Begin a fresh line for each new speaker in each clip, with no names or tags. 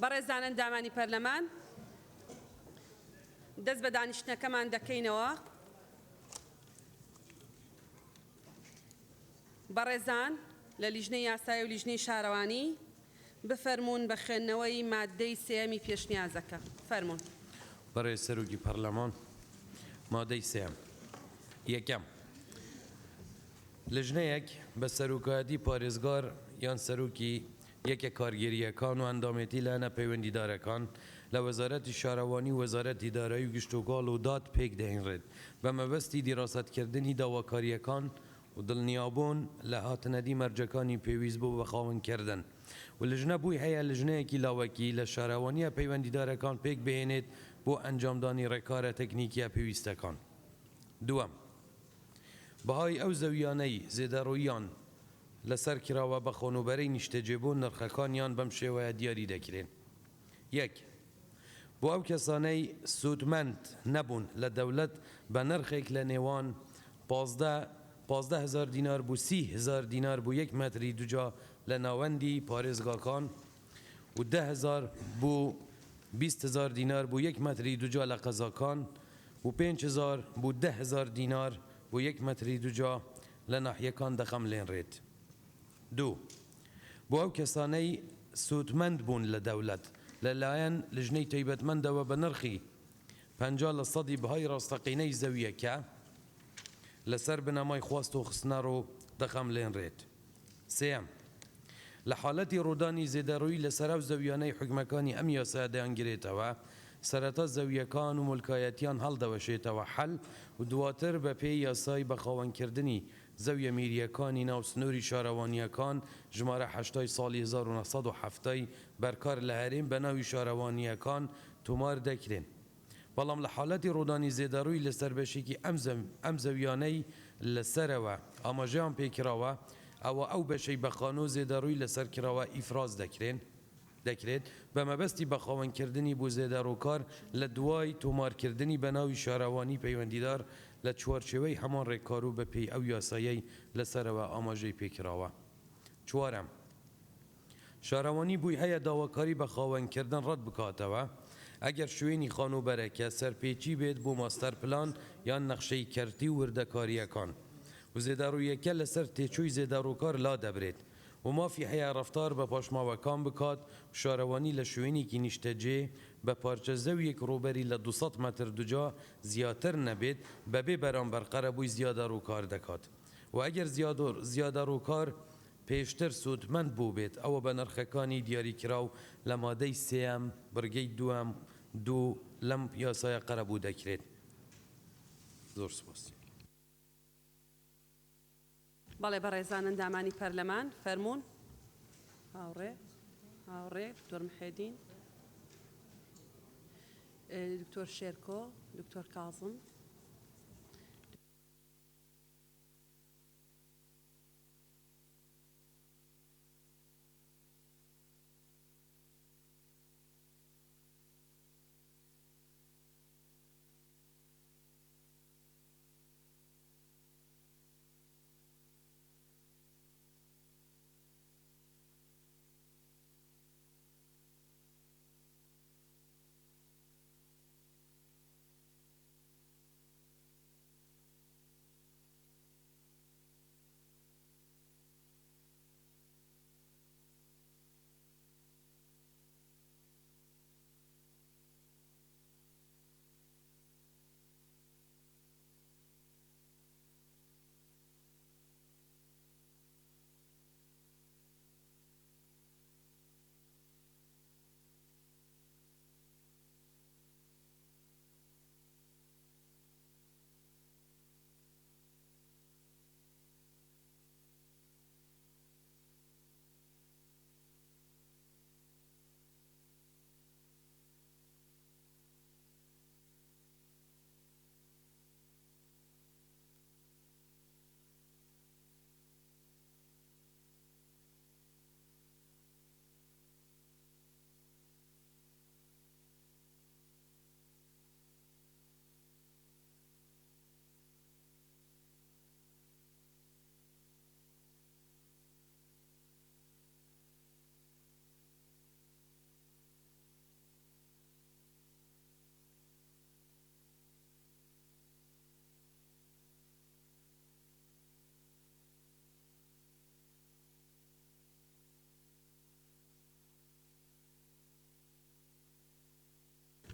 بەڕێزان ئەندامانی پەرلەمان، دەست بە دانیشتنەکەمان دەکەینەوە. بەڕێزان لە لیژنەی یاسایی و لیژنەی شارەوانی بفەرموون بە خوێندنەوەی ماددەی سێیەمی پێشنیازەکە. فەرموون.
بەڕێز سەرۆکی پەرلەمان، مادەی سێیەم. یەکەم، لیژنەیەک بە سەرۆکایەتی پارێزگار یان سەرۆکی یەکە کارگێرییەکان و ئەندامێتی لایەنە پەیوەندیدارەکان لە وەزارەتی شارەوانی و وەزارەتی دارایی و گشتوگاڵ و داد پێکدەهێنرێت بە مەبەستی دیراسەتکردنی داواکارییەکان و دڵنیابوون لە هاتنەدی مەرجەکانی پێویست بۆ بەخاوەنکردن و لیژنە بۆی هەیە لیژنەیەکی لاوەکی لە شارەوانییە پەیوەندیدارەکان پێکبهێنێت بۆ ئەنجامدانی ڕێکارە تەکنیکییە پێویستەکان. دووەم، بەهای ئەو زەوییانەی زێدەڕۆییان لەسەر کراوە بە خانووبەرەی نیشتەجێبوون نرخەکانیان بەم شێوەیە دیاری دەکرێن، یەک. بۆ ئەو کەسانەی سوودمەند نەبوون لە دەولەت بە نرخێک لە نێوان 15 15000 دینار بۆ 30000 دینار بۆ یەک مەتری دوجا لە ناوەندی پارێزگاکان و 10000 بۆ 20000 دینار بۆ یەک مەتری دوجا لە قەزاکان و 5000 بۆ 10000 دینار بۆ یەک مەتری دوجا لە ناحیەکان دەخەملێنرێت. دوو. بۆ ئەو کەسانەی سوودمەند بوون لە دەولەت لە لایەن لژنەی تایبەتمەندەوە بە نرخی 50 لە سەدی بەهای ڕاستەقینەی زەوییەکە لەسەر بنەمای خواست و خستنەڕوو دەخەملێنرێت. سێیەم، لە حالەتی ڕوودانی زێدەڕۆیی لەسەر ئەو زەوییانەی حوکمەکانی ئەم یاسایە دەیانگرێتەوە، سەرەتا زەوییەکان و موڵکایەتیان هەڵدەوەشێتەوە حەل و دواتر بەپێی یاسای بەخاوەنکردنی زەویە میرییەکانی ناو سنووری شارەوانییەکان ژمارە هەشتای ساڵی 1970 ی بەرکار لە هەرێم بە ناوی شارەوانییەکان تۆمار دەکرێن. بەڵام لە حالەتی ڕوودانی زێدەڕووی لەسەر بەشێکی ئەم ئەم زەویانەی لە سەرەوە ئاماژەیان پێکراوە ئەوا ئەو بەشەی بە خانوو زێدەڕووی لەسەر کراوە ئیفراز دەکرێن دەکرێت بە مەبەستی بەخاوەنکردنی بۆ زێدەڕووکار لە دوای تۆمارکردنی بە ناوی شارەوانی پەیوەندیدار لە چوارچێوەی هەمان ڕێککارو بە پێی ئەو یاسایەی لە سەرەوە ئاماژەی پێکراوە. چوارەم. شارەوانی بۆی هەیە داواکاری بە خاوەنکردن ڕەت بکاتەوە ئەگەر شوێنی خانووبەرەکە سەرپێچی بێت بۆ ماستەر پلان یان نەخشەی کەرتی و وردەکارییەکان و زێدەڕوویەکە لەسەر تێچووی زێدەڕووکار لادەبرێت و مافی هەیە ڕەفتار بە پاشماوەکان بکات و شارەوانی لە شوێنێکی نیشتەجێ بە پارچە زەویەک ڕووبەری لە 200 مەتر دوجا زیاتر نەبێت بەبێ بەرامبەر قەرەبووی زیادەڕووکار دەکات و ئەگەر زیادەڕووکار پێشتر سوودمەند بووبێت ئەوە بە نرخەکانی دیاریکراو لە مادەی سێیەم بڕگەی دووەم دوو لەم یاسایە قەرەبوو دەکرێت. زۆر سوپاس.
بەڵێ بەڕێزان ئەندامانی پەرلەمان فەرموون. هاوڕێ هاوڕێ دکتۆر محێدین، دکتۆر شێرکۆ، دکتۆر کازم.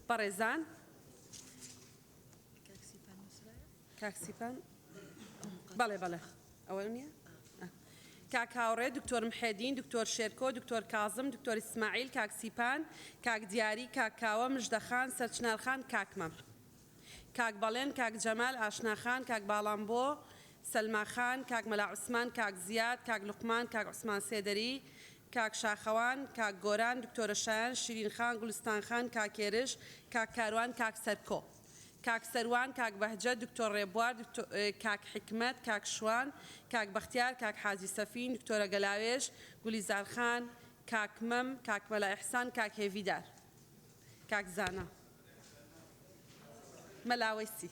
بەڕێزان کاک سیپان بەڵێ بەڵێ ئەوە نییە؟ کاک هاوڕێ، دکتۆر محێدین، دکتۆر شێرکۆ، دکتۆر کازم، دکتۆر ئیسماعیل، کاک سیپان، کاک دیاری، کاک کاوە، مژدە خان، سەرچنار خان، کاک مەم. کاک بەڵێن، کاک جەمال، ئاشنا خان، کاک باڵامبۆ، سەلما خان، کاک مەلا عوسمان، کاک زیاد، کاک لوقمان، کاک عوسمان سێدەری، کاک شاخەوان، کاک گۆران، دکتۆرە شایان، شیرین خان، گولستان خان، کاک هێرش، کاک کاروان، کاک سەرکۆ. کاک سەروان، کاک بەهجەت، دکتۆر ڕێبوار، کاک حیکمەت، کاک شوان، کاک بەختیار، کاک حاجی سەفین، دکتۆرە گەلاوێژ، گولیزار خان، کاک مەم، کاک مەلا ئیحسان، کاک هێڤیدار. کاک زانا. مەلا وەیسی.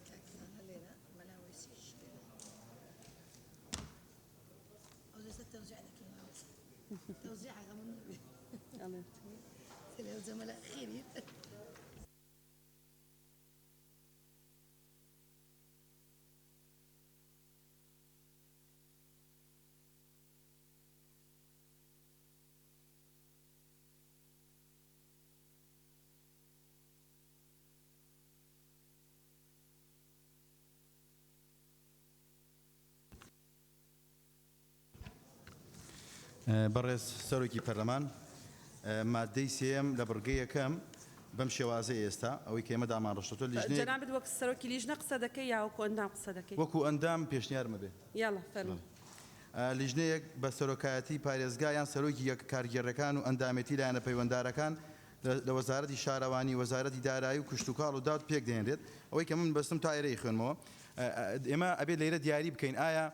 کاک زانا لێرە، مەلا وەیسیش لێرە. ئەو دەستە تەوزیع دەکەین. تەوزیع غەمم نەبێ.
بەڕێز سەرۆکی پەرلەمان، ماددەی سێیەم لە بڕگەی یەکەم بەم شێوازەی ئێستا ئەوەی کە ئێمە دامانڕشتۆتە لیژنەیەک.
جەنابت وەک سەرۆکی لیژنە قسە دەکەی یا وەکو ئەندام قسە دەکەی؟
وەکو ئەندام پێشنیارمە بێ.
یاڵا فەرموو.
لیژنەیەک بە سەرۆکایەتی پارێزگا یان سەرۆکی یەکە کارگێڕیەکان و ئەندامێتی لایەنە پەیوەندارەکان لە وەزارەتی شارەوانی، وەزارەتی دارایی و کشتوکاڵ و داد پێکدەهێنرێت. ئەوەی کە من بەستم تا ئێرە ئەیخوێنمەوە. ئێمە ئەبێ لێرە دیاری بکەین ئایا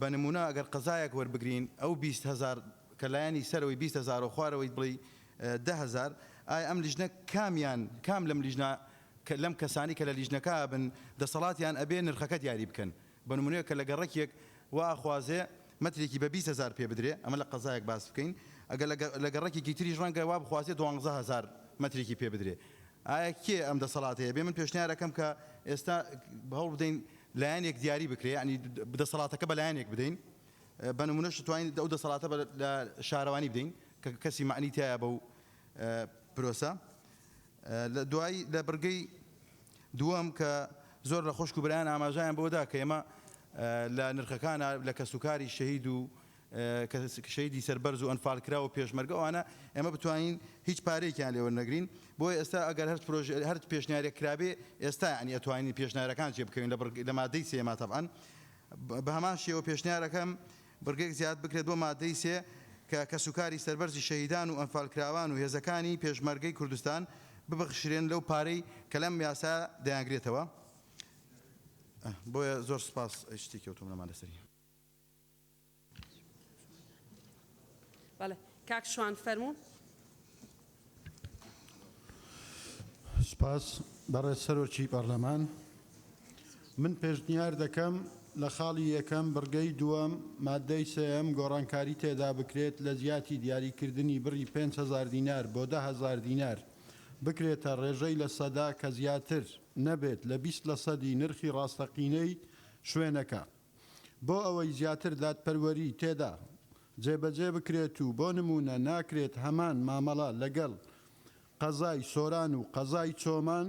بە نموونە ئەگەر قەزایەک وەربگرین ئەو 20 هەزار کە لایەنی سەرەوەی 20 هەزار و خوارەوەی بڵێی 10 هەزار ئایا ئەم لیژنە کامیان کام لەم لیژنە کە لەم کەسانی کە لە لیژنەکە بن دەسەڵاتیان ئەبێ نرخەکە دیاری بکەن بە نموونە کە لە گەڕەکێک وا ئەخوازێ مەترێکی بە 20 هەزار پێ بدرێ ئەمە لە قەزایەک باس بکەین ئەگەر لە گەڕەکێکی تریش ڕەنگە وا بخوازێ 12 هەزار مەترێکی پێ بدرێ ئایا کێ ئەم دەسەڵاتەیە بێ من پێشنیارەکەم کە ئێستا هەوڵ بدەین لایەنێک دیاری بکرێ یانی دەسەڵاتەکە بە لایەنێک بدەین بە نمونەش توانین ئەو دەسەڵاتە بە لە شارەوانی بدەین کە کەسی مەعنی تایە بەو پرۆسە لە دوایی لە بڕگەی دووەم کە زۆر لە خۆشک و برایان ئاماژیان بۆ دا کە ئێمە لە نرخەکانە لە کەسوکاری شەهید و شەهیدی سەربەرز و ئەنفالکراو و پێشمەرگە ئەوانە ئێمە بتوانین هیچ پارەیەکیان لێ وەرنەگرین بۆیە ئێستا ئەگەر هەر پرۆژە هەر پێشنیارێک کرابێ ئێستا یانی ئەتوانین پێشنیارەکان جێ بکەوین لە بڕگ لە مادەی سێما تەبعەن بە هەمان شێوە پێشنیارەکەم بڕگەیەک زیاد بکرێت بۆ مادەی سێ کە کەسوکاری سەربەرزی شەهیدان و ئەنفالکراوان و هێزەکانی پێشمەرگەی کوردستان ببەخشرێن لەو پارەی کە لەم یاسا دەیانگرێتەوە بۆیە زۆر سوپاس شتێکی کەوتوم نەما لەسەری.
بەڵێ کاک شوان فەرموو.
سپاس بەڕێز سەرۆکی پەرلەمان. من پێشنیار دەکەم لە خاڵی یەکەم بڕگەی دووەم ماددەی سێیەم گۆڕانکاری تێدا بکرێت لە جیاتی دیاریکردنی بڕی 5000 دینار بۆ 10,000 دینار بکرێتە ڕێژەی لە سەدا کە زیاتر نەبێت لە 20 لە سەدی نرخی ڕاستەقینەی شوێنەکە. بۆ ئەوەی زیاتر دادپەروەری تێدا جێبەجێ بکرێت و بۆ نموونە ناکرێت هەمان مامەڵە لەگەڵ قەزای سۆران و قەزای چۆمان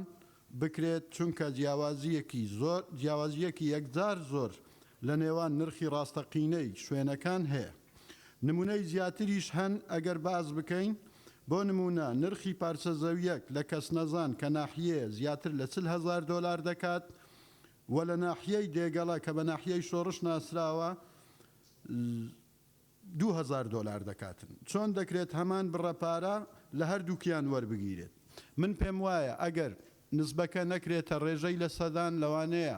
بکرێت چونکە جیاوازییەکی زۆر جیاوازییەکی یەکجار زۆر لە نێوان نرخی ڕاستەقینەی شوێنەکان هەیە. نموونەی زیاتریش هەن ئەگەر باس بکەین بۆ نموونە نرخی پارچە زەوییەک لە کەسنەزان کە ناحیەیە زیاتر لە 40 هەزار دۆلار دەکات و لە ناحیەی دێگەڵە کە بە ناحیەی شۆڕش ناسراوە 2000 دۆلار دەکاتن. چۆن دەکرێت هەمان بڕە پارە لە هەردووکیان وەربگیرێت؟ من پێم وایە ئەگەر نسبەکە نەکرێتە ڕێژەی لە سەدان لەوانەیە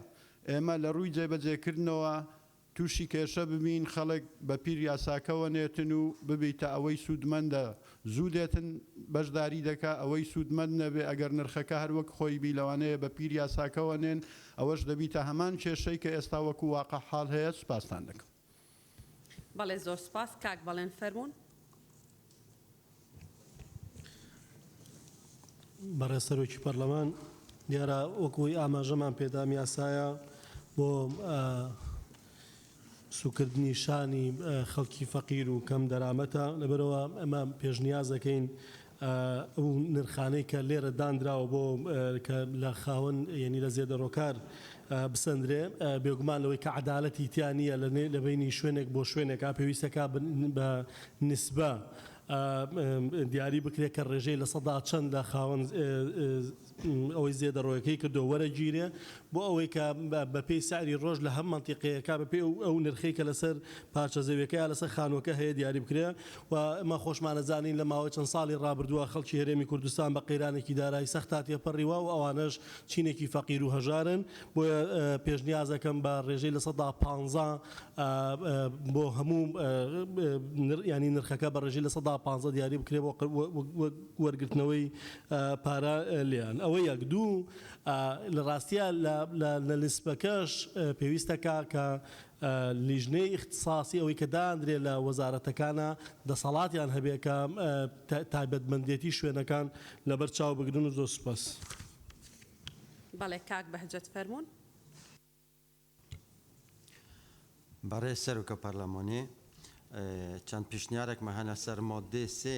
ئێمە لە ڕووی جێبەجێکردنەوە تووشی کێشە ببین، خەڵک بە پیر یاساکەوە نێتن و ببیتە ئەوەی سوودمەندە زوو دێتن بەشداری دەکا، ئەوەی سوودمەند نەبێ ئەگەر نرخەکە هەر وەک خۆی بی لەوانەیە بە پیر یاساکەوە نێن، ئەوەش دەبیتە هەمان کێشەی کە ئێستا وەکو واقع حاڵ هەیە، سوپاستان دەکەم.
بەڵێ زۆر سوپاس، کاک بەڵێن فەرموون.
بەڕێز سەرۆکی پەرلەمان، دیارە وەکو ئەوەی ئاماژەمان پێدا ئەم یاسایە بۆ سوکردنی شانی خەڵکی فەقیر و کەم دەرامەتە، لەبەرئەوە ئێمە پێشنیاز دەکەین. ئەو نرخانەی کە لێرە دانراوە بۆ کە لە خاوەن یعنی لە زێدەڕۆکار بسەندرێ، بێگومان لەوەی کە عەدالەتی تیا نییە لە بەینی شوێنێک بۆ شوێنێکا پێویستەکا بە نیسبە دیاری بکرێ کە ڕێژەی لە سەدا چەند لە خاوەن ئەوەی زێدەڕۆیەکەی کردووە وەرەگیرێ بۆ ئەوەی کە بەپێی سعری ڕۆژ لە هەم مەنتیقەیەکە بەپێی ئەو نرخەی کە لەسەر پارچە زەویەکە یا لەسەر خانووەکە هەیە دیاری بکرێ و ئێمە خۆشمانەزانین لە ماوەی چەند ساڵی ڕابردووە خەڵکی هەرێمی کوردستان بە قەیرانێکی دارایی سەختا تێپەڕیوە و ئەوانەش چینێکی فەقیر و هەژارن، بۆیە پێشنیازەکەم بە ڕێژەی 15% بۆ هەموو ینی نرخەکە بە ڕێژەی 15% دیاری بکرێ بۆ وەرگرتنەوەی پارە لێیان. ئەوە یەک. دوو، لە ڕاستیە لە نسبەکەش پێویستەکە کە لیژنەی ئیختیساسی ئەوەی کە داندرێ لە وەزارەتەکانە دەسەڵاتیان هەبێ کە تایبەتمەندێتی شوێنەکان لەبەر چاو بگرن و زۆر سوپاس.
بەڵێ کاک بەهجەت فەرموون.
بەڕێز سەرۆکە پەرلەمانێ، چەند پێشنیارێکمە هەنە سەر ماددەی سێ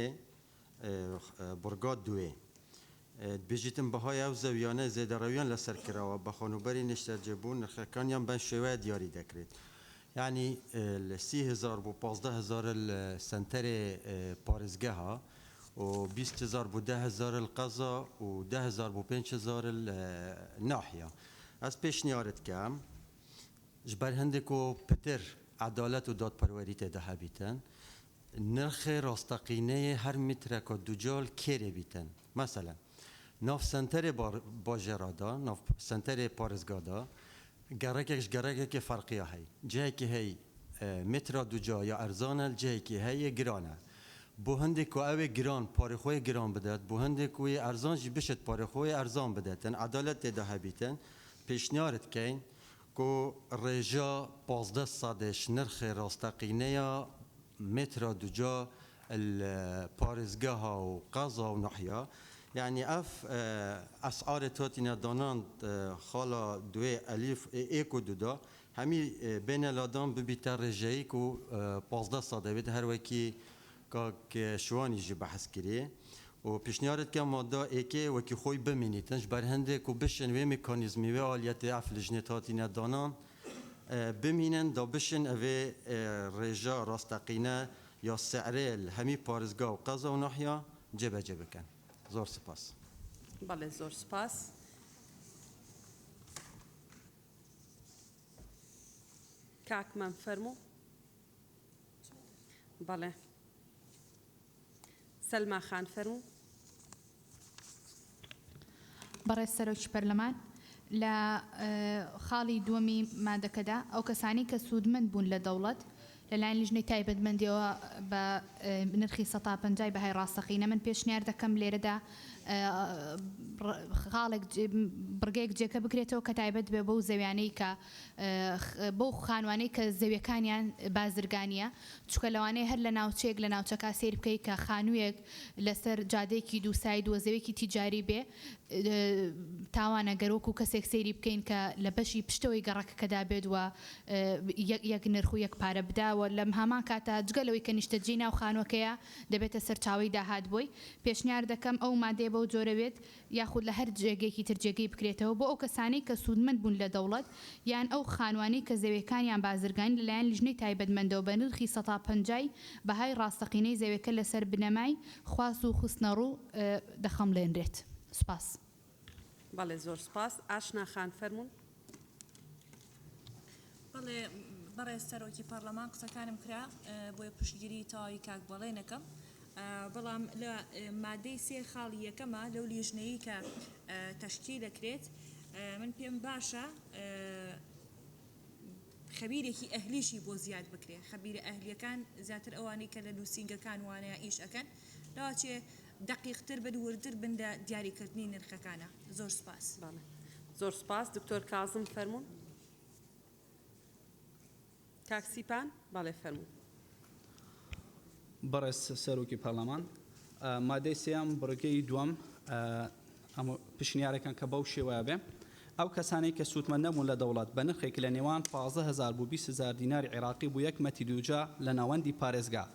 بڕگا دوێ. دبێژیتم بەهای ئەو زەویانەی زێدەڕەویان لەسەر کراوە بە خانووبەری نیشتەجێبوون نرخەکانیان بەم شێوەیە دیاری دەکرێت. یعنی لە 30,000 بۆ 15,000 سەنتەرێ پارێزگەها و 20,000 بۆ 10,000 قەزا و 10,000 بۆ 5,000 ناحیە. ئەس پێشنیارت کەم ji ber هەندێک و پتر عەدالەت و دادپەروەری تێدا هەبیتن نرخی ڕاستەقینەی هەر مترەکە دوجال کێرێ بیتن. مەسەلەن ناو سەنتەرێ باژێرادا، ناو سەنتەرێ پارێزگادا گەڕەکێکش گەڕەکێکی فەرقیە هەی. جهێکی هەی مترا دوجا یا ئەرزانە، جهێکی هەیە گرانە. بۆ هەندێک و ئەوێ گران پارەی خۆی گران بدات، بۆ هەندێک وی ئەرزان ژی بشت پارەی خۆی ئەرزان بداتن، عەدالەت تێدا هەبیتن. پێشنیارت کەین کو ڕێژە 15 سەدێش نرخی ڕاستەقینەیە مترا دوجا پارێزگەها و قەزا و ناحیە. یعنی ئەف ئەسعار تاتینە دانان خاڵا دوێ ئەلیف ئێک و دودا هەمی بێنە لادان ببیتە ڕێژەیەک و 15 سەدە بێت هەروەکی کاک شوانی ژی بەحث کری و پێشنیارت کە مادە ئێکێ وەکی خۆی بمینیتن ji ber هەندێک و بشن وێ مکانیزمی وێ ئالیەتێ ئەف لژنێ تاتینە دانان بمینن دا بشن ئەوێ ڕێژە ڕاستەقینە یا سعرێل هەمی پارێزگا و قەزا و ناحیە جێبەجێ بکەن. زۆر سپاس.
بەڵێ زۆر سپاس. کاک مەم فەرموو. بەڵێ سەلما خان فەرموو.
بەڕێز سەرۆکی پەرلەمان، لە خاڵی دووەمی مادەکەدا ئەو کەسانی کە سوودمەند بوون لە دەوڵەت لەلایەن لیژنەی تایبەتمەندیەوە بە نرخی 50% بەهای ڕاستەقینە، من پێشنیار دەکەم لێرەدا خاڵێک بڕگەیەک جێگە بکرێتەوە کە تایبەت بێ بەو زەویانەی کە بەو خانوانەی کە زەویەکانیان بازرگانیە، چونکە لەوانەیە هەر لە ناوچەیەک لە ناوچەکە سەیر بکەی کە خانوویەک لەسەر جادەیەکی دووساید وە زەویەکی تیجاری بێ تاوانە گەر وەکو کەسێک سەیری بکەین کە لە بەشی پشتەوەی گەڕەکەکەدا بێت و یەک نرخ و یەک پارە بدا و لەم هەمان کاتە جگە لەوەی کە نیشتەجێی ناو خانووەکەیە دەبێتە سەرچاوەی داهات بۆی. پێشنیار دەکەم ئەو مادەیە بەو جۆرە بێت یاخود لە هەر جێگەیەکی تر جێگەی بکرێتەوە بۆ ئەو کەسانەی کە سوودمەند بوون لە دەوڵەت یان ئەو خانوانەی کە زەویەکانیان بازرگانی لەلایەن لیژنەی تایبەتمەندەوە بە نرخی 50% بەهای ڕاستەقینەی زەویەکە لەسەر بنەمای خواست و خستنەڕوو دەخەمڵێنرێت. سوپاس.
بەڵێ زۆر سوپاس. ئاشنا خان فەرموون.
بەڵێ بەڕێز سەرۆکی پەرلەمان، قسەکانم کرا بۆیە پشتگیری تەواوی کاک بەڵێنەکەم، بەڵام لە مادەی سێ خاڵی یەکەمە لەو لیژنەیە کە تەشکیل دەکرێت من پێم باشە خەبیرێکی ئەهلیشی بۆ زیاد بکرێ. خەبیرە ئەهلیەکان زیاتر ئەوانەی کە لە نووسینگەکان وانەیە ئیش ئەکەن، لەواچێ دقیقتر بن، وردتر بن لە دیاریکردنی نرخەکانە. زۆر سپاس.
بەڵێ زۆر سپاس. دکتۆر کازم فەرموون. کاک سیپان بەڵێ فەرموون.
بەڕێز سەرۆکی پەرلەمان، مادەی سێیەم بڕگەی دووەم پشنیارەکان کە بەو شێوەیە بێ ئەو کەسانەی کە سوودمەند نەبوون لە دەوڵەت بە نرخێک لە نێوان 15,000 بۆ 20,000 دیناری عێراقی بۆ یەک مەتری دووجا لە ناوەندی پارێزگا.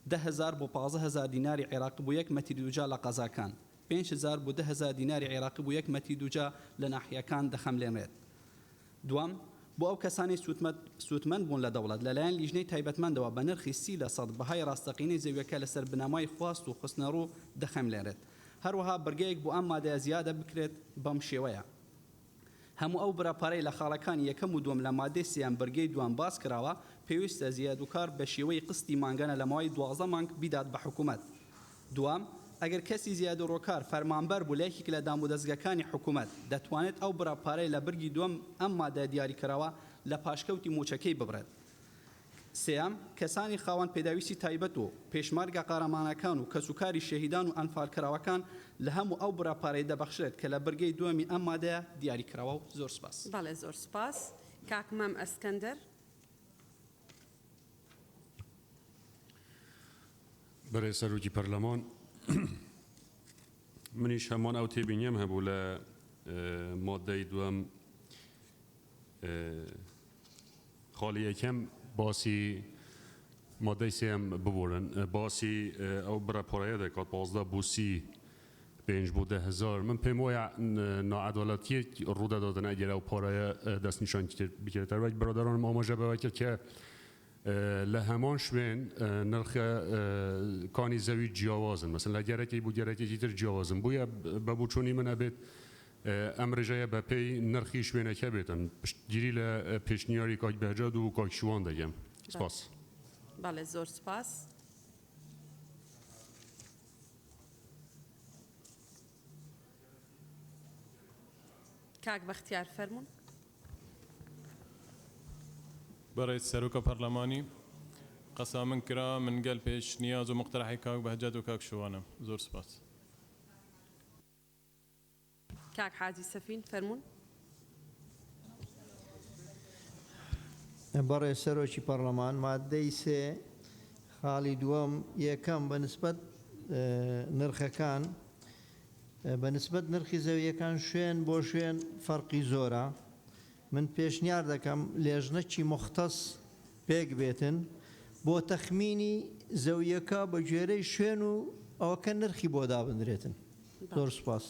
10,000 بۆ 15,000 دیناری عێراقی بۆ یەک مەتری دووجا لە قەزاکان، 5,000 بۆ 10,000 دیناری عێراقی بۆ یەک مەتری دووجا لە ناحیەکان دەخەملێنرێت. دووەم، بۆ ئەو کەسانەی سوودمەند بوون لە دەوڵەت لەلایەن لیژنەی تایبەتمەندەوە بە نرخی 30% بەهای ڕاستەقینەی زەویەکە لەسەر بنەمای خواست و خستنەڕوو دەخەملێنرێت. هەروەها بڕگەیەک بۆ ئەم مادەیە زیادە بکرێت بەم شێوەیە. هەموو ئەو بڕە پارەی لە خاڵەکانی یەکەم و دووەم لە مادەی سێیەم بڕگەی دووەم باس کراوە، پێویستە زیادوکار بە شێوەی قستی مانگانە لە ماوەی 12 مانگ بیدات بە حکوومەت. دووەم، ئەگەر کەسی زیادەڕۆکار فەرمانبەر بوو لە یەکێک لە دامودەزگەکانی حکوومەت، دەتوانێت ئەو بڕە پارەی لە برگی دووەم ئەم مادەیە دیاریکراوە لە پاشکەوتی مووچەکەی ببڕێت. سێیەم، کەسانی خاوەن پێداویستی تایبەت و پێشمەرگە قارەمانەکان و کەسوکاری شەهیدان و ئەنفالکراوەکان لە هەموو ئەو بڕە پارەی دەبەخشرێت کە لە برگەی دووەمی ئەم مادەیە دیاری کراوە و زۆر سوپاس.
بەڵێ زۆر سوپاس کاک مەم ئەسکەندەر.
بەرێز سەرۆکی پەرلەمان، منیش هەمان ئەو تێبینیەم هەبوو لە مادەی دووەم خاڵی یەکەم باسی مادەی سێیەم ببورن باسی ئەو بڕە پارەیە دەکات 15 بۆ 30 پێنج بۆ 10,000 من پێم وایە ناعەدالەتیەک ڕوودەداتن ئەگەر ئەو پارەیە دەستنیشان بکرێت هەروەک برادەرانم ئاماژە بەوە کرد کە لە هەمان شوێن نرخ کانی زەوی جیاوازن مەسەن لە گەرەکی بۆ گەرەکێکی تر جیاوازن بۆیە بە بۆچوونی من ئەبێت ئەم ڕێژەیە بە پێی نرخی شوێنەکە بێتن. پشتگیری لە پێشنیاری کاک بەهجاد و کاک شوان دەکەم. سپاس.
بەڵێ زۆر سپاس. کاک بەختیار فەرموون.
بەڕێز سەرۆکە پەرلەمانی قەسا من کرا من گەل پێشنیاز و مقتەرەحی کاک بەهجەت و کاک شوانم. زۆر سپاس.
کاک حاجی سەفین فەرموون.
بەڕێز سەرۆکی پەڕلەمان، ماددەی سێ خاڵی دووەم یەکەم بە نسبەت نرخەکان بە نسبەت نرخی زەوییەکان شوێن بۆ شوێن فەرقی زۆرە من پێشنیار دەکەم لێژنەکی موختەس پێک بێتن بۆ تەخمینی زەوییەکە بە گوێرەی شوێن و ئەوەکە نرخی بۆ دابندرێتن. زۆر سوپاس.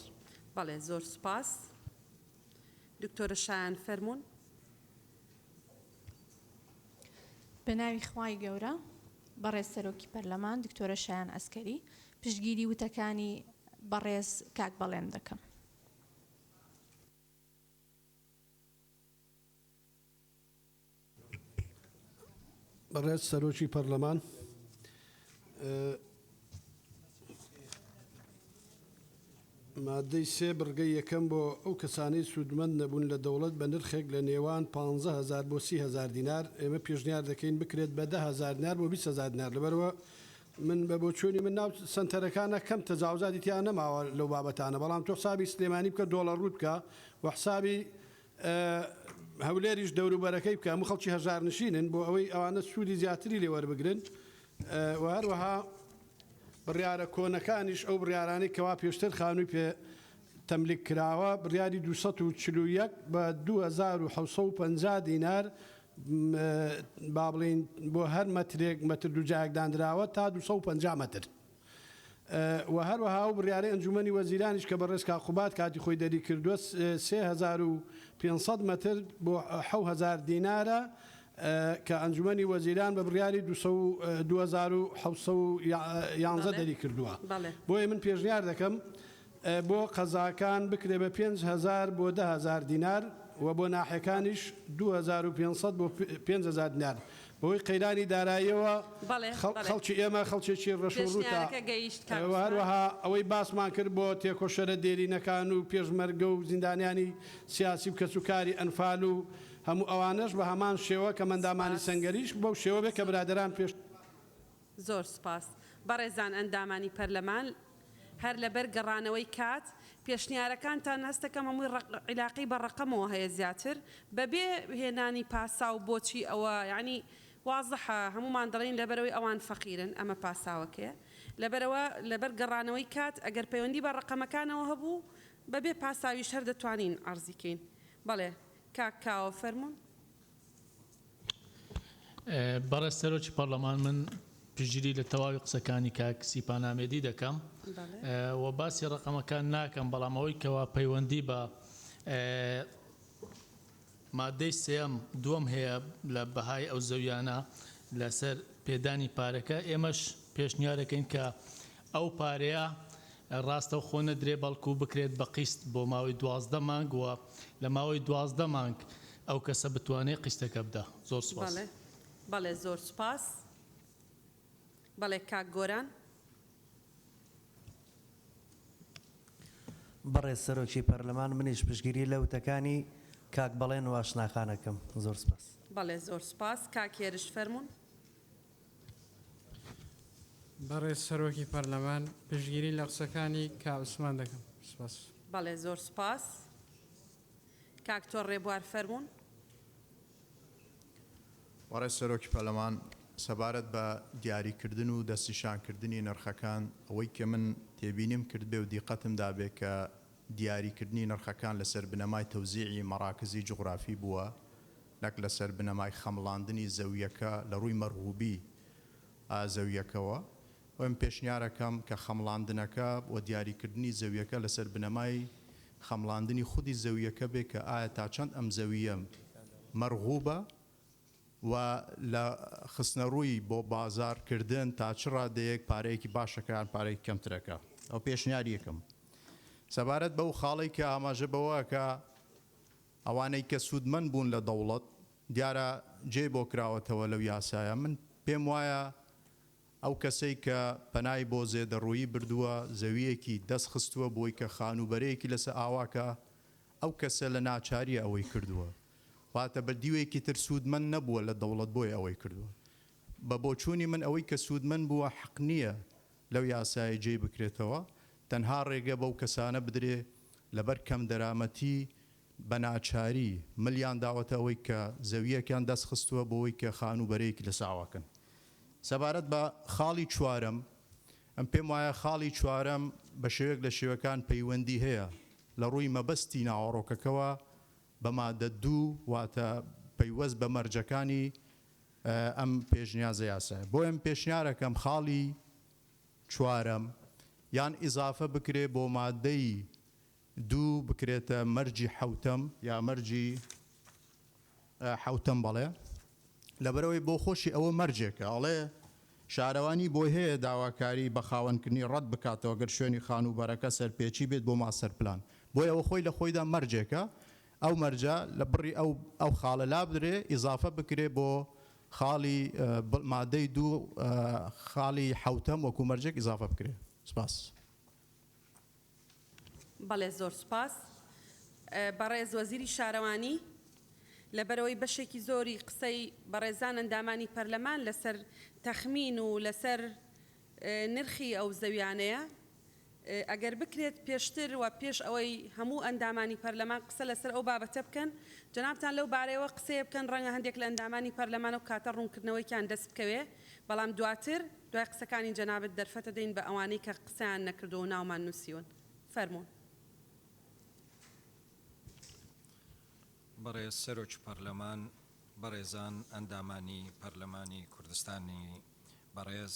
بەڵێ زۆر سوپاس. دکتۆرە شایان فەرموون.
بە ناوی خوای گەورە بەڕێز سەرۆکی پەرلەمان دکتۆرە شایان عەسکەری پشتگیری وتەکانی بەڕێز کاک بەڵێن دەکەم.
بەڕێز سەرۆکی پەرلەمان، مادەی سێ بڕگەی یەکەم بۆ ئەو کەسانەی سوودمەند نەبوون لە دەوڵەت بە نرخێک لە نێوان 15 هەزار بۆ 30 هەزار دینار، ئێمە پێشنیار دەکەین بکرێت بە 10 هەزار دینار بۆ 20 هەزار دینار، لەبەرئەوە من بە بۆچوونی من ناو سەنتەرەکانە کەم تەجاوزاتی تیا نەماوە لەو بابەتانە، بەڵام تۆ حسابی سلێمانی بکە دۆڵە ڕووت بکە و حسابی هەولێریش دەوروبەرەکەی بکە، هەموو خەڵکی هەژارنشینن بۆ ئەوەی ئەوانە سوودی زیاتری لێ وەربگرن و هەروەها بڕیارە کۆنەکانیش ئەو بڕیارانەی کەوا پێشتر خانووی پێ تەملیک کراوە بڕیاری 241 بە 2750 دینار با بڵێین بۆ هەر مەترێک مەتر دووجایەک دانراوە تا 250 مەتر. و هەروەها ئەو بڕیارەی ئەنجومەنی وەزیرانیش کە بەڕێز کاک قوباد کاتی خۆی دەریکردووە 3500 مەتر بۆ 7000 دینارە کە ئەنجومەنی وەزیران بە بڕیاری 2711 دەریکردووە. بۆیە من پێشنیار دەکەم بۆ قەزاکان بکرێ بە 5000 بۆ 10,000 دینار و بۆ ناحیەکانیش 2500 بۆ 5000 دینار. بەهۆی قەیرانی داراییەوە خەڵکی ئێمە خەڵکێکی ڕەش و ڕووتە و هەروەها ئەوەی باسمان کرد بۆ تێکۆشەرە دێرینەکان و پێشمەرگە و زیندانیانی سیاسی و کەسوکاری ئەنفال و هەموو ئەوانەش بە هەمان شێوە کە مەندامانی سەنگەریش بەو شێوە بێت کە برادەران پێش
زۆر سوپاس. بەڕێزان ئەندامانی پەرلەمان، هەر لەبەر گەڕانەوەی کات، پێشنیارەکانتان هەستەکەم هەمووی عیلاقەی بە ڕەقەمەوە هەیە زیاتر، بەبێ هێنانی پاساو بۆچی ئەوە، یەعنی وازحە هەموومان دەڵێین لەبەرئەوەی ئەوان فەقیرن ئەمە پاساوەکەیە، لەبەرئەوە لەبەر گەڕانەوەی کات ئەگەر پەیوەندی بە ڕەقەمەکانەوە هەبوو بەبێ پاساویش هەر دەتوانین عەرزی کەین. بەڵێ کاک کاوە فەرموون.
بەڕێز سەرۆکی پەڕلەمان من پشتگیری لە تەواوی قسەکانی کاک سیپان ئامێدی دەکەم و باسی ڕەقەمەکان ناکەم، بەڵام ئەوەی کەوا پەیوەندی بە مادەی سێیەم دووەم هەیە لە بەهای ئەو زەویانە لەسەر پێدانی پارەکە، ئێمەش پێشنیارەکەین کە ئەو پارەیە ڕاستەوخۆ نەدرێ بەڵکو بکرێت بە قیست بۆ ماوەی 12 مانگ و لە ماوەی 12 مانگ ئەو کەسە بتوانێت قیستەکە بدا. زۆر سوپاس.
بەڵێ بەڵێ زۆر سوپاس. بەڵێ کاک گۆران.
بەڕێز سەرۆکی پەرلەمان منیش پشتگیری لە وتەکانی کاک بەڵێن و ئاشناخان ئەکەم. زۆر سوپاس.
بەڵێ زۆر سوپاس. کاک هێرش فەرموون.
بەڕێز سەرۆکی پەرلەمان پشتگیری لە قسەکانی کا عوسمان دەکەم. سوپاس.
بەڵێ زۆر سوپاس. کاک تۆر ڕێبوار فەرموون.
بەڕێز سەرۆکی پەرلەمان، سەبارەت بە دیاریکردن و دەستنیشانکردنی نرخەکان، ئەوەی کە من تێبینیم کردبێ و دیقەتم دابێ کە دیاریکردنی نرخەکان لەسەر بنەمای تەوزیعی مەراکزی جوغرافی بووە نەک لەسەر بنەمای خەمڵاندنی زەوییەکە لە ڕووی مەرغوبی زەوییەکەوە. بۆیە من پێشنیارەکەم کە خەمڵاندنەکە و دیاریکردنی زەوییەکە لەسەر بنەمای خەمڵاندنی خودی زەوییەکە بێ کە ئایا تا چەند ئەم زەوییە مەرغوبە و لە خستنەڕووی بۆ بازاڕ کردن تا چ ڕادەیەک پارەیەکی باشەکە یان پارەیەکی کەمترەکە. ئەوە پێشنیاری یەکەم. سەبارەت بەو خاڵەی کە ئاماژە بەوە ئەکا ئەوانەی کە سوودمەند بوون لە دەوڵەت دیارە جێی بۆ کراوەتەوە لەو یاسایە من پێم وایە ئەو کەسەی کە پەنای بۆ زێدەڕۆیی بردووە، زەوییەکی دەست خستووە بۆی کە خانووبەرەیەکی لەسەر ئاواکا، ئەو کەسە لە ناچارییە ئەوەی کردووە. واتە بە دیوێکی تر سوودمەند نەبووە لە دەوڵەت بۆیە ئەوەی کردووە. بە بۆچوونی من ئەوەی کە سوودمەند بووە حەق نییە لەو یاسایە جێی بکرێتەوە، تەنها ڕێگە بەو کەسانە بدرێ لەبەر کەمدەرامەتی بە ناچاری ملیان داوەتە ئەوەی کە زەوییەکیان دەست خستووە بۆوەی کە خانووبەرەیەکی لەسەر ئاواکەن. سەبارەت بە خاڵی چوارەم، ئەم پێم وایە خاڵی چوارەم بە شێوەیەک لە شێوەکان پەیوەندی هەیە لە ڕووی مەبەستی ناوەڕۆکەکەوە بە مادە دوو واتە پەیوەست بە مەرجەکانی ئەم پێشنیازە یاسایە. بۆیە من پێشنیارەکەم خاڵی چوارەم یان ئیزافە بکرێ بۆ مادەی دوو بکرێتە مەرجی حەوتەم یا مەرجی حەوتەم بەڵێ لەبەرئەوەی بۆ خۆشی ئەوە مەرجێکە ئەڵێ شارەوانی بۆی هەیە داواکاری بە خاوەنکردنی ڕەت بکاتەوە گەر شوێنی خانووبەرەکە سەرپێچی بێت بۆ ماستەر پلان بۆیە ئەوە خۆی لە خۆیدا مەرجێکە ئەو مەرجە لە بڕی ئەو ئەو خاڵە لابدرێ ئیزافە بکرێ بۆ خاڵی مادەی دوو خاڵی حەوتەم وەکو مەرجێک ئیزافە بکرێ سپاس.
بەڵێ زۆر سوپاس بەڕێز وەزیری شارەوانی. لەبەرئەوەی بەشێکی زۆری قسەی بەڕێزان ئەندامانی پەرلەمان لەسەر تەخمین و لەسەر نرخی ئەو زەویانەیە، ئەگەر بکرێت پێشتر و پێش ئەوەی هەموو ئەندامانی پەرلەمان قسە لەسەر ئەو بابەتە بکەن، جەنابتان لەو بارەیەوە قسەیە بکەن، ڕەنگە هەندێک لە ئەندامانی پەرلەمان ئەو کاتە ڕوونکردنەوەیەکیان دەست بکەوێ، بەڵام دواتر دوای قسەکانی جەنابت دەرفەت دەدەین بە ئەوانەی کە قسەیان نەکردووە و ناومان نووسیون. فەرموون.
بەڕێز سەرۆکی پەرلەمان، بەڕێزان ئەندامانی پەرلەمانی کوردستانی بەڕێز،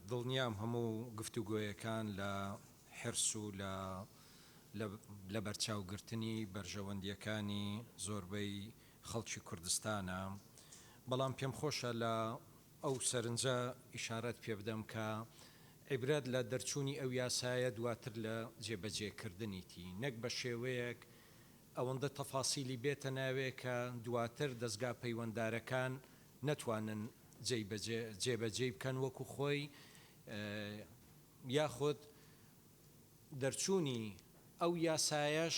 دڵنیام هەموو گفتوگۆیەکان لە حرس و لە لەبەرچاوگرتنی بەرژەوەندییەکانی زۆربەی خەڵکی کوردستانە، بەڵام پێمخۆشە لە ئەو سەرنجە ئیشارەت پێبدەم کە عیبرەت لە دەرچوونی ئەو یاسایە دواتر لە جێبەجێکردنیتی، نەک بە شێوەیەک ئەوەندە تەفاسیلی بێتە ناوێ کە دواتر دەزگا پەیوەندارەکان نەتوانن جێبەجێی بکەن وەکو خۆی یاخود دەرچوونی ئەو یاسایەش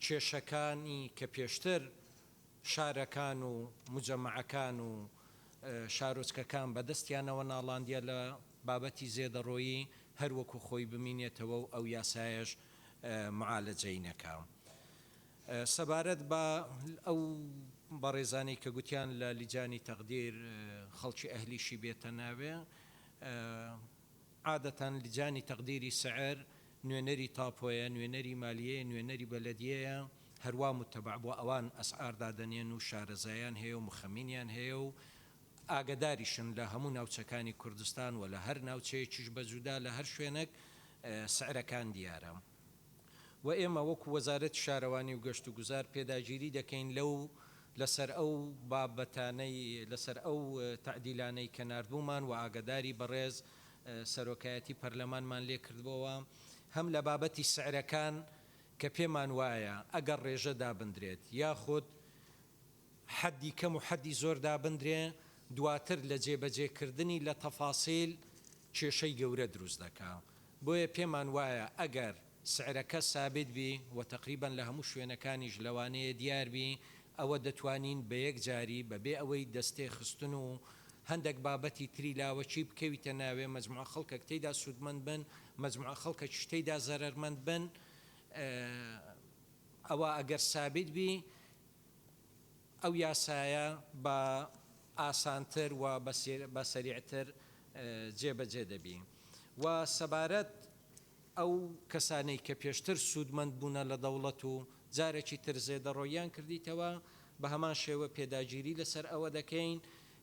کێشەکانی کە پێشتر شارەکان و موجەمەعەکان و شارۆچکەکان بەدەستیانەوە ناڵاندیە لە بابەتی زێدەڕۆیی هەر وەکو خۆی بمینێتەوە و ئەو یاسایەش معالەجەی نەکا. سەبارەت بە ئەو بەڕێزانەی کە گوتیان لە لیجانی تەقدیر خەڵکی ئەهلیشی بێتە ناوێ، عادەتەن لیجانی تەقدیری سعر نوێنەری تاپۆیە، نوێنەری مالیەیە، نوێنەری بەلەدیەیە، هەروا متەبع بووە ئەوان ئەسعار دادەنێن و شارەزایان هەیە و مخەمینیان هەیە و. ئاگەداریشن لە هەموو ناوچەکانی کوردستان و لە هەر ناوچەیەکیش بە جودا لە هەر شوێنێک سعرەکان دیارە. و ئێمە وەکو وەزارەتی شارەوانی و گەشتوگوزار پێداگیری دەکەین لەو لەسەر ئەو بابەتانەی لەسەر ئەو تەعدیلانەی کە ناردبوومان و ئاگەداری بەڕێز سەرۆکایەتی پەرلەمانمان لێ کردبۆوە هەم لە بابەتی سعرەکان کە پێمان وایە ئەگەر ڕێژە دابندرێت یاخود حەدی کەم و حەدی زۆر دابندرێ دواتر لە جێبەجێ کردنی لە تەفاسیل کێشەی گەورە دروست دەکا بۆیە پێمان وایە ئەگەر سعرەکە سابت بی و تەقریبەن لە هەموو شوێنەکانیش لەوانەیە دیار بی ئەوە دەتوانین بە یەکجاری بە بێ ئەوەی دەستێ خستن و هەندەک بابەتی تری لاوەکی بکەویتە ناوێ مەجموعە خەڵکەک تێیدا سوودمەند بن مەجموعە خەڵکەکیش تێیدا زەرەرمەند بن ئەوە ئەگەر سابت بی ئەو یاسایە بە ئاسانتر و بە سەریعتر جێبەجێ دەبی و سەبارەت ئەو کەسانەی کە پێشتر سوودمەند بوونە لە دەوڵەت و جارێکی تر زێدەڕۆییان کردیتەوە بە هەمان شێوە پێداگیری لەسەر ئەوە دەکەین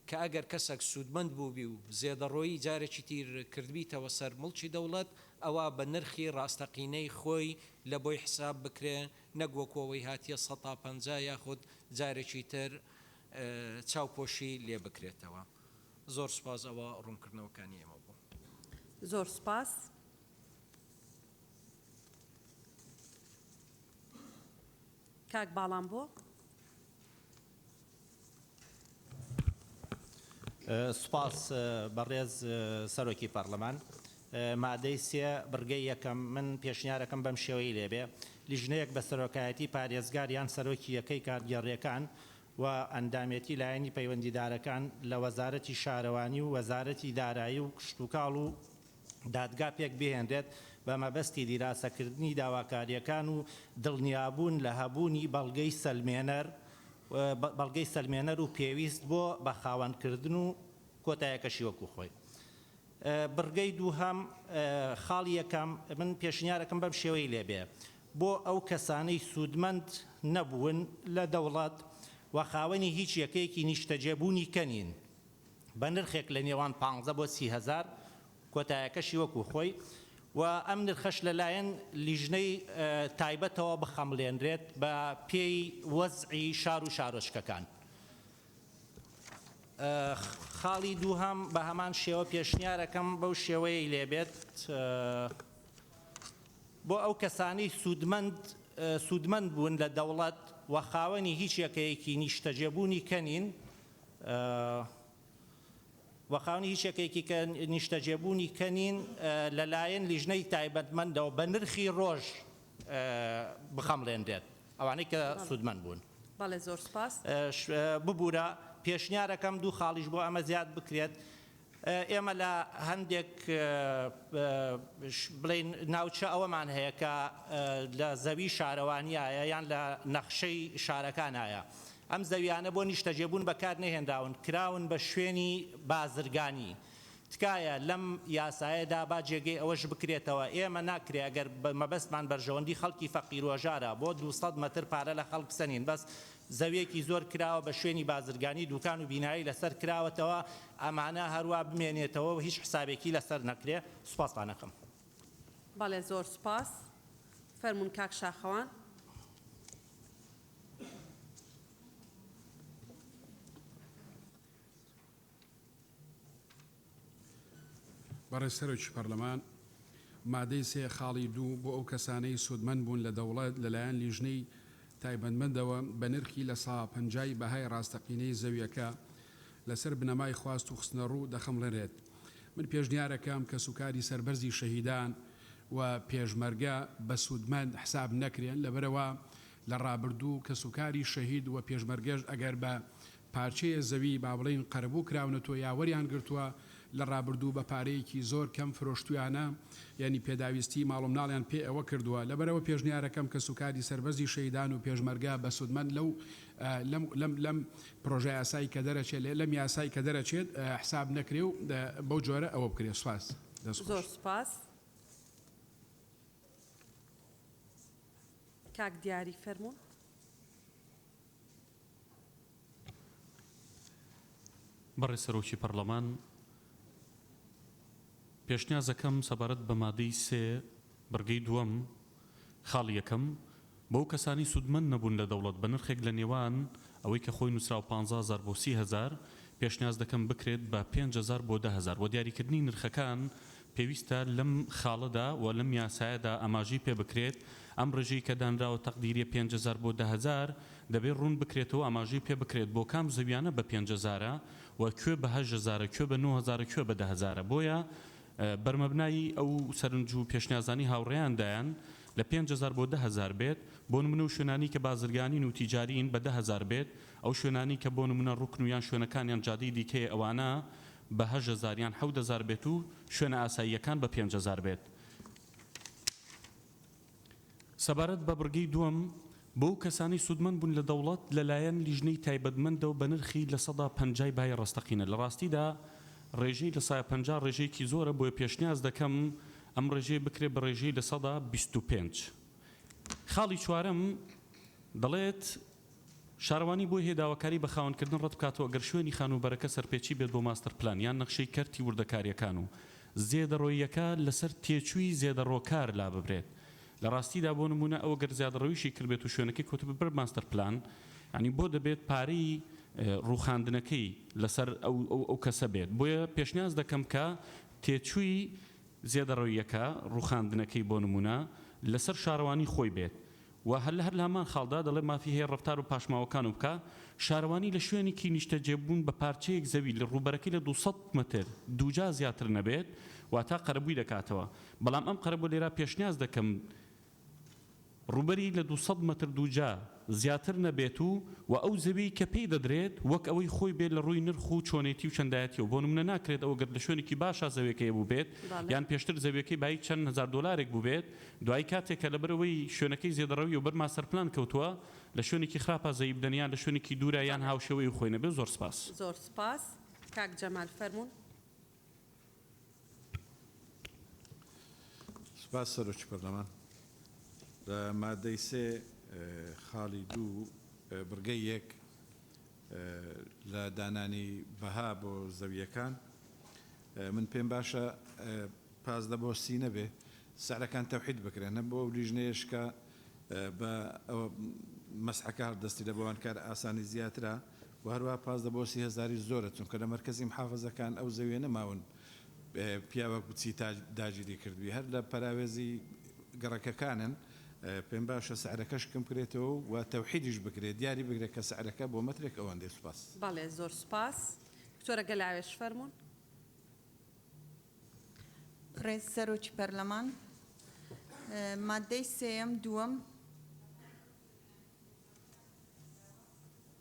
کە ئەگەر کەسەک سوودمەند بووبی و زێدەڕۆیی جارێکی تیر کردبیتەوە سەر موڵکی دەوڵەت ئەوا بە نرخی ڕاستەقینەی خۆی لە بۆی حساب بکرێ نەک وەکو ئەوەی هاتیە سەتا 50 یاخود جارێکی تر چاوپۆشی لێ بکرێتەوە. زۆر سوپاس ئەوە ڕوونکردنەوەکانی ئێمە بوو.
زۆر سوپاس. کاک باڵان بۆ.
سوپاس بەڕێز سەرۆکی پەڕلەمان. مادەی سێ بڕگەی یەکەم، من پێشنیارەکەم بەم شێوەی لێبێ، لیژنەیەک بە سەرۆکایەتی پارێزگار یان سەرۆکی یەکەی کارگێڕییەکان و ئەندامێتی لایەنی پەیوەندیدارەکان لە وەزارەتی شارەوانی و وەزارەتی دارایی و کشتوکاڵ و دادگا پێک بهێنرێت بە مەبەستی دیراسەکردنی داواکارییەکان و دڵنیابوون لە هەبوونی بەڵگەی سەلمێنەر بەڵگەی سەلمێنەر و پێویست بۆ بە خاوەنکردن و کۆتایەکەشی وەکو خۆی. بڕگەی دووهەم خاڵی یەکەم من پێشنیارەکەم بەم شێوەی لێبێ بۆ ئەو کەسانەی سوودمەند نەبوون لە دەوڵەت و خاوەنی هیچ یەکەیەکی نیشتەجێبوونی کەنین بە نرخێک لە نێوان پانزە بۆ 30 هەزار کۆتایەکەشی وەکو خۆی و ئەم نرخەش لەلایەن لیژنەی تایبەتەوە بخەمڵێنرێت بە پێی وەزعی شار و شارۆچکەکان. خاڵی دووهەم بە هەمان شێوە پێشنیارەکەم بەو شێوەیەی لێبێت بۆ ئەو کەسانەی سوودمەند سوودمەند بوون لە دەوڵەت و خاوەنی هیچ یەکەیەکی نیشتەجێبوونی کەنین و خاوەنی هیچ یەکەیەکی کە نیشتەجێبوونی کەنین لەلایەن لیژنەی تایبەتمەندەوە بە نرخی ڕۆژ بخەمڵێنرێت ئەوانەی کە سوودمەند بوون.
بەڵێ زۆر سوپاس.
ببورە پێشنیارەکەم دوو خاڵیش بۆ ئەمە زیاد بکرێت ئێمە لە هەندێک بڵێین ناوچە ئەوەمان هەیە کە لە زەوی شارەوانیایە یان لە نەخشەی شارەکانایە ئەم زەویانە بۆ نیشتەجێبوون بەکار نەهێنراون کراون بە شوێنی بازرگانی تکایە لەم یاسایەدا با جێگەی ئەوەش بکرێتەوە، ئێمە ناکرێ ئەگەر مەبەستمان بەرژەوەندی خەڵکی فەقیرو هەژارە بۆ 200 مەتر پارە لە خەڵک بسەنین بەس زەویەکی زۆر کراوە بە شوێنی بازرگانی دوکان و بینایی لەسەر کراوەتەوە ئەمانە هەروا بمێنێتەوە و هیچ حسابێکی لەسەر نەکرێ سوپاستان ئەکەم.
بەڵێ زۆر سوپاس. فەرموون کاک شاخەوان.
بەڕێز سەرۆکی پەرلەمان، مادەی سێ خاڵی دوو بۆ ئەو کەسانەی سوودمەند بوون لە دەوڵەت لەلایەن لیژنەی تایبەتمەندەوە بە نرخی لە سا پەنجای بەهای ڕاستەقینەی زەویەکە لەسەر بنەمای خواست و خستنەڕوو دەخەمڵێنرێت. من پێشنیارەکەم کەسوکاری سەربەرزی شەهیدان و پێشمەرگە بە سوودمەند حساب نەکرێن لەبەرئەوە لە ڕابردوو کەسوکاری شەهید و پێشمەرگەش ئەگەر بە پارچەیە زەوی با بڵێین قەرەبوو کراونەتۆ یا وەریان گرتووە لە ڕابردوو بە پارەیەکی زۆر کەم فرۆشتویانە یانی پێداویستی ماڵ و مناڵیان پێ ئەوە کردووە لەبەرئەوە پێشنیارەکەم کەسوکاری سەربەرزی شەهیدان و پێشمەرگە بە سوودمەند لەو لەم لەم لەم پرۆژە یاسای کە دەرەچێت لەم یاسای کە دەرەچێت حساب نەکرێ و بەو جۆرە ئەوە بکرێ سوپاس دەست خۆش.
زۆر سوپاس کاک دیاری فەرموون.
بەڕێز سەرۆکی پەڕلەمان، پێشنیازەکەم سەبارەت بە مادەی سێ بڕگەی دووەم خاڵی یەکەم، بۆ ئەو کەسانەی سوودمەند نەبوون لە دەوڵەت بە نرخێک لە نێوان ئەوەی کە خۆی نووسراوە 15 هەزار بۆ 30 هەزار پێشنیاز دەکەم بکرێت بە 5000 بۆ 10 هەزار وە دیاریکردنی نرخەکان پێویستە لەم خاڵەدا و لەم یاسایەدا ئاماژەی پێ بکرێت ئەم ڕێژەی کە دانراوە تەقدیریە 5000 بۆ 10 هەزار دەبێت ڕوون بکرێتەوە ئاماژەی پێ بکرێت بۆ کام زەویانە بە پێنج هەزارە و کوێ بە هەشت هەزارە کوێ بە نۆ هەزارە کوێ بە 10 هەزارە بۆیە بەرمەبنای ئەو سەرنج و پێشنیازانەی هاوڕێیان دایان لە 5000 بۆ 10 هەزار بێت بۆ نمونە و شوێنانی کە بازرگانین و تیجارین بە 10 هەزار بێت ئەو شوێنانی کە بۆ نمونە ڕوکن و یان شوێنەکانیان جادەی دیکەیە ئەوانە بە 8000 یان 7000 بێت و شوێنە ئاساییەکان بە 5000 بێت. سەبارەت بە بڕگەی دووەم، بۆ ئەو کەسانەی سوودمەند بوون لە دەوڵەت لەلایەن لیژنەی تایبەتمەندەوە بە نرخی 50% ی بایی ڕاستەقینە، لە ڕاستیدا ڕێژەی 50% ڕێژەیەکی زۆرە، بۆیە پێشنیاز دەکەم ئەم ڕێژەیە بکرێت بە ڕێژەی 25%. خاڵی چوارەم دەڵێت، شارەوانی بۆی هەیە داواکاری بە خاوەنکردن ڕەتبکاتەوە گەر شوێنی خانووبەرەکە سەرپێچی بێت بۆ ماستەر پلان یان نەخشەی کەرتی وردەکارییەکان و زێدەڕۆییەکە لەسەر تێچووی زێدەڕۆکار لاببرێت. لە ڕاستیدا بۆ نموونە ئەوە گەر زیادەڕەویشی کردبێت و شوێنەکەی کەوتبێت بەر ماستەر پلان یانی بۆ دەبێت پارەی ڕووخاندنەکەی لەسەر ئەو ئەو کەسە بێت بۆیە پێشنیاز دەکەم کە تێچووی زێدەڕۆییەکە ڕووخاندنەکەی بۆ نموونە لەسەر شارەوانی خۆی بێت و هەر لە هەر لە هەمان خاڵدا دەڵێ مافی هەیە ڕەفتار و پاشماوەکان و بکا شارەوانی لە شوێنێکی نیشتەجێبوون بە پارچەیەک زەوی لە ڕووبەرەکەی لە 200 مەتر دووجا زیاتر نەبێت واتا قەرەبووی دەکاتەوە بەڵام ئەم قەرەبووە لێرا پێشنیاز دەکەم ڕووبەری لە 200 مەتر دووجا زیاتر نەبێت و و ئەو زەویەی کە پێی دەدرێت وەک ئەوەی خۆی بێت لە ڕووی نرخ و چۆنێتی و چەندایەتیەوە بۆ نمونە ناکرێت ئەوە گەر لە شوێنێکی باشا زەویەکەی بووبێت یان پێشتر زەویەکەی بایی چەند هەزار دۆلارێک بووبێت دوایی کاتێک کە لەبەرئەوەی شوێنەکەی زێدەڕەویە و بەر ماستەرپلان کەوتووە لە شوێنێکی خراپا زەوی بدەن یان لە شوێنێکی دوورا یان هاوشێوەی خۆی نەبێت زۆر سپاس.
زۆر سپاس کاک جەمال فەرموون.
سپاس سەرۆکی پەرلەمان. لە مادەی سێ خاڵی دوو بڕگەی یەک لە دانانی بەها بۆ زەوییەکان من پێم باشە 15 بۆ 30 نەبێ سعرەکان تەوحید بکرێن هەم بۆ ئەو لیژنەیەش کە بە ئەوە مەسحەکە هەڵدەستی لە بۆوان کار ئاسانی زیاترە و هەروەها 15 بۆ 30 هەزاریش زۆرە چونکە لە مەرکەزی محافەزەکان ئەو زەویە نەماون پیاوەک بچی تا داگیری کردبی هەر لە پەراوێزی گەڕەکەکانن پێم باشە سعرەکەش کەم کرێتەوە و تەوحیدیش بکرێت دیاری بکرێت کە سعرەکە بۆ مەترێک ئەوەندەیە سوپاس.
بەڵێ زۆر سوپاس. دکتۆرە گەلاوێژ فەرموون.
بەڕێز سەرۆکی پەرلەمان، ماددەی سێیەم دووەم.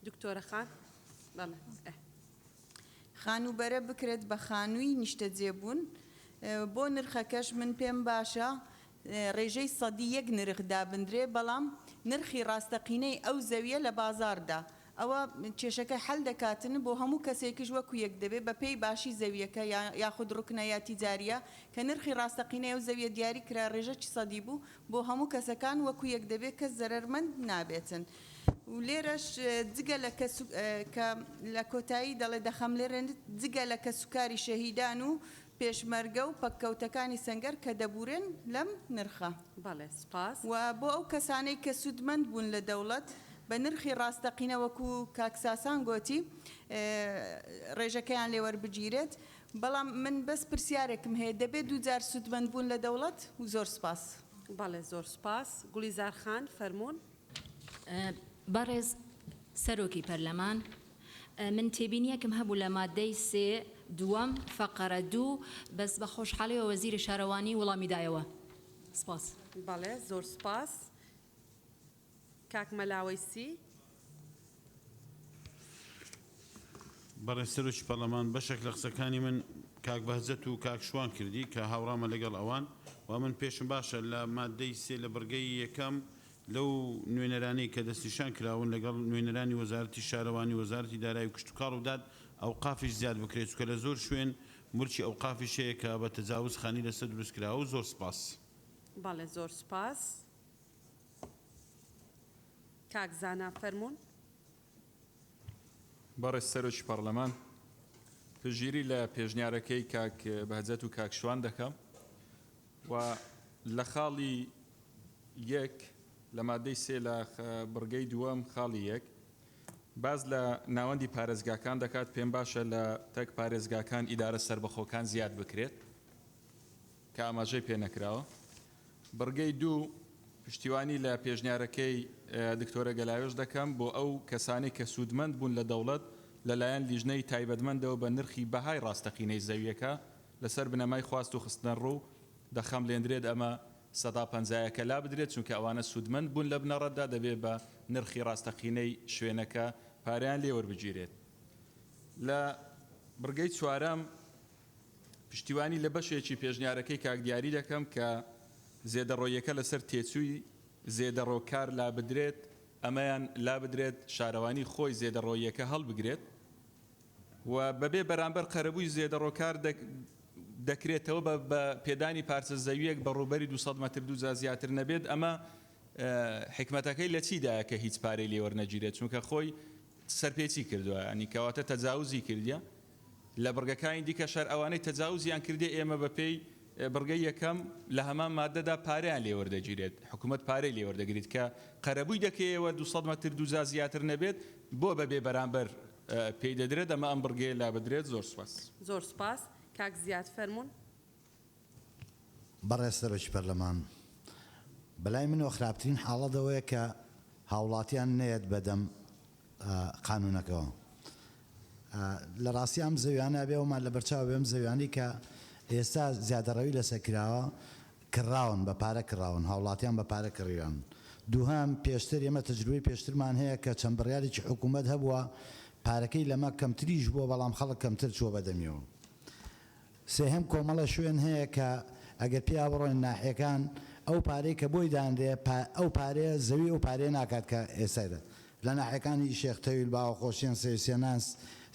دکتۆرە خان، بەڵێ.
خانووبەرە بکرێت بە خانووی نیشتەجێبوون، بۆ نرخەکەش من پێم باشە ڕێژەی سەدی یەک نرخ دابندرێ، بەڵام نرخی ڕاستەقینەی ئەو زەویە لە بازاڕدا ئەوە کێشەکە حەل دەکاتن بۆ هەموو کەسێکیش وەکو یەک دەبێ بە پێی باشی زەویەکە یاخود ڕوکنە یا تیجاریە کە نرخی ڕاستەقینەی ئەو زەویە دیاری کرا ڕێژە چ سەدی بوو بۆ هەموو کەسەکان وەکو یەک دەبێ کەس زەرەرمەند نابێتن و لێرەش جگە لە کەس کە لە کۆتایی دەڵێ دەخەملێنرێت جگە لە کەسوکاری شەهیدان و پێشمەرگە و پەککەوتەکانی سەنگەر کە دەبورێن لەم نرخە.
بەڵێ سوپاس.
و بۆ ئەو کەسانەی کە سوودمەند بوون لە دەوڵەت بە نرخی ڕاستەقینە وەکو کاک ساسان گۆتی ڕێژەکەیان لێ وەربگیرێت بەڵام من بەس پرسیارێکم هەیە دەبێ دووجار سوودمەند بوون لە دەوڵەت؟ و زۆر سوپاس.
بەڵێ زۆر سوپاس. گوڵیزار خان فەرموون.
بەڕێز سەرۆکی پەرلەمان، من تێبینیەکم هەبوو لە مادەی سێ دووەم فەقەرە دوو بەس بە خۆشحاڵیەوە وەزیری شارەوانی وڵامی دایەوە. سپاس.
بەڵێ زۆر سوپاس. کاک مەلا وەیسی.
بەڕێز سەرۆکی پەڕلەمان، بەشێک لە قسەکانی من کاک بەهجەت و کاک شوان کردی کە هاوڕامە لەگەڵ ئەوان و من پێشم باشە لە ماددەی سێ لە بڕگەی یەکەم لەو نوێنەرانەی کە دەستنیشان کراون لەگەڵ نوێنەرانی وەزارەتی شارەوانی و وەزارەتی دارایی و کشتوکاڵ و داد ئەوقافیش زیاد بکرێت چونکە لە زۆر شوێن مولکی ئەوقافیش هەیە کە بە تەجاوز خانی لەسەر دروست کراوە و زۆر سپاس.
بەڵێ زۆر سوپاس. کاک زانا فەرموون.
بەڕێز سەرۆکی پەڕلەمان.
پشتگیری لە پێشنیارەکەی کاک بەهجەت و کاک شوان دەکەم و لە خاڵی یەک لە مادەی سێ لە بڕگەی دووەم خاڵی یەک باس لە ناوەندی پارێزگاکان دەکات، پێم باشە لە تەک پارێزگاکان ئیدارە سەربەخۆکان زیاد بکرێت کە ئاماژەی پێ نەکراوە. بڕگەی دوو، پشتیوانی لە پێشنیارەکەی دکتۆرە گەلاوێژ دەکەم بۆ ئەو کەسانەی کە سوودمەند بوون لە دەوڵەت لەلایەن لیژنەی تایبەتمەندەوە بە نرخی بەهای ڕاستەقینەی زەوییەکە لەسەر بنەمای خواست و خستنەڕوو دەخەملێندرێت ئەمە سەدا پەنجایەکە لابدرێت چونکە ئەوانە سوودمەند بوون لە بنەڕەتدا دەبێت بە نرخی ڕاستەقینەی شوێنەکە پارەیان لێ وەربگیرێت. لە بڕگەی چوارەم پشتیوانی لە بەشێکی پێشنیارەکەی کاک دیاری دەکەم کە زێدەڕۆییەکە لەسەر تێچووی زێدەڕۆکار لابدرێت، ئەمەیان لابدرێت شارەوانی خۆی زێدەڕۆییەکە هەڵبگرێت و بەبێ بەرامبەر قەرەبووی زێدەڕۆکار دەکرێتەوە بە پێدانی پارچە زەوییەک بە ڕووبەری 200 مەتر دووجا زیاتر نەبێت، ئەمە حیکمەتەکەی لە چیدایە کە هیچ پارەی لێ وەرنەگیرێت چونکە خۆی سەرپێچی کردووە یانی کەواتە تەجاوزی کردیە لە بڕگەکانی دیکەش هەر ئەوانەی تەجاوزیان کردیە ئێمە بە پێی بڕگەی یەکەم لە هەمان مادەدا پارەیان لێ وەردەگیرێت حکوومەت پارەی لێ وەردەگریت کە قەرەبووی دەکەیەوە 200 مەتر دووجا زیاتر نەبێت بۆ بە بێ بەرامبەر پێی دەدرێت ئەمە ئەم بڕگەیە لابدرێت زۆر سوپاس.
زۆر سوپاس کاک زیاد فەرموون.
بەڕێز سەرۆکی پەرلەمان، بەلای منەوە خراپترین حاڵەت ئەوەیە کە هاوڵاتیان نەیەت بەدەم قانونەکەوە. لە ڕاستی ئەم زەویانە ئەبێ ئەومان لەبەرچاو بێ ئەم زەویانەی کە ئێستا زیادەڕەوی لەسەر کراوە کڕاون بە پارە کڕاون هاوڵاتیان بە پارە کڕیویان. دووهەم پێشتر ئێمە تەجروبەی پێشترمان هەیە کە چەند بڕیارێکی حکوومەت هەبووە پارەکەی لەمە کەمتریش بووە بەڵام خەڵک کەمتر چووە بەدەمیەوە. سێهەم کۆمەڵە شوێن هەیە کە ئەگەر پێیا بڕۆین ناحیەکان ئەو پارەی کە بۆی دانرێ ئەو پارەیە زەوی ئەو پارەیە ناکات کە ئێستا دە لە ناحیەکانی شێخ تەویل باوەخۆشێن سێوسێنان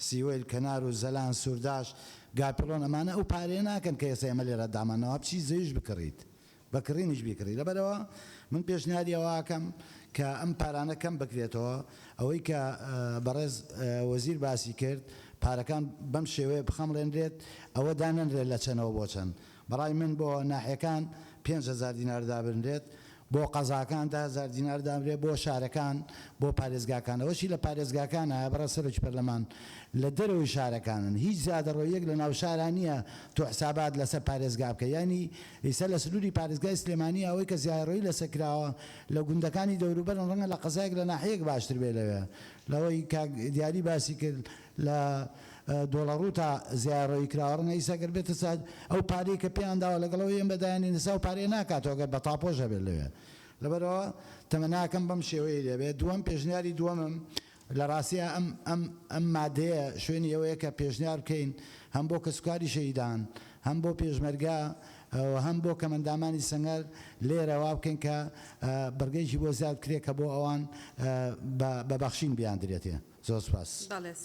سیوەیل کەنار و زەلان سورداش گاپیڵۆن ئەمانە ئەو پارەیە ناکەن کە ئێستا ئێمە لێرە دامانناوە بچی زەویش بکڕیت بە کڕینیش بیکڕی لەبەرئەوە من پێشنیاری ئەوە ئەکەم کە ئەم پارانە کەم بکرێتەوە ئەوەی کە بەڕێز وەزیر باسی کرد پارەکان بەم شێوەیە بخەمڵێنرێت ئەوە دانەنرێت لە چەنەوە بۆ چەند بەڕای من بۆ ناحیەکان 5000 دینار دابنرێت بۆ قەزاکان 10000 دینار دابنرێت بۆ شارەکان بۆ پارێزگاکان ئەوەشی لە پارێزگاکانە بەڕێز سەرۆکی پەرلەمان لە دەرەوەی شارەکانن هیچ زیادەڕۆییەک لە ناو شارا نییە تۆ حسابات لەسەر پارێزگا بکەی یانی ئیستا لە سنووری پارێزگای سلێمانی ئەوەی کە زیایەڕۆیی لەسەر کراوە لە گوندەکانی دەوروبەرن ڕەنگە لە قەزایەک لە ناحیەیەک باشتر بێ لەوێ لەوەی کاک دیاری باسی کرد لە دۆڵەڕووتا زیایەڕۆیی کراوە ڕەنگە ئیستا گەر بێتە سەر ئەو پارەی کە پێیان داوە لەگەڵ ئەوەی ئێمە دایانین ئیستا ئەو پارەیە ناکاتەوە گەر بە تاپۆش هەبێت لەوێ لەبەرئەوە تەمەناکەم بەم شێوەیەی لێبێت دووەم پێشنیاری دووەمم لە ڕاستیا ئەم ئەم ئەم مادەیە شوێنی ئەوەیە کە پێشنیار بکەین هەم بۆ کەسوکاری شەهیدان، هەم بۆ پێشمەرگە و هەم بۆ کەمئەندامانی سەنگەر لێرە وا بکەین کە بڕگەیەکی بۆ زیاد بکرێت کە بۆ ئەوان بە بە بەخشین بیاندرێتێ. زۆر سوپاس.
بەڵێ.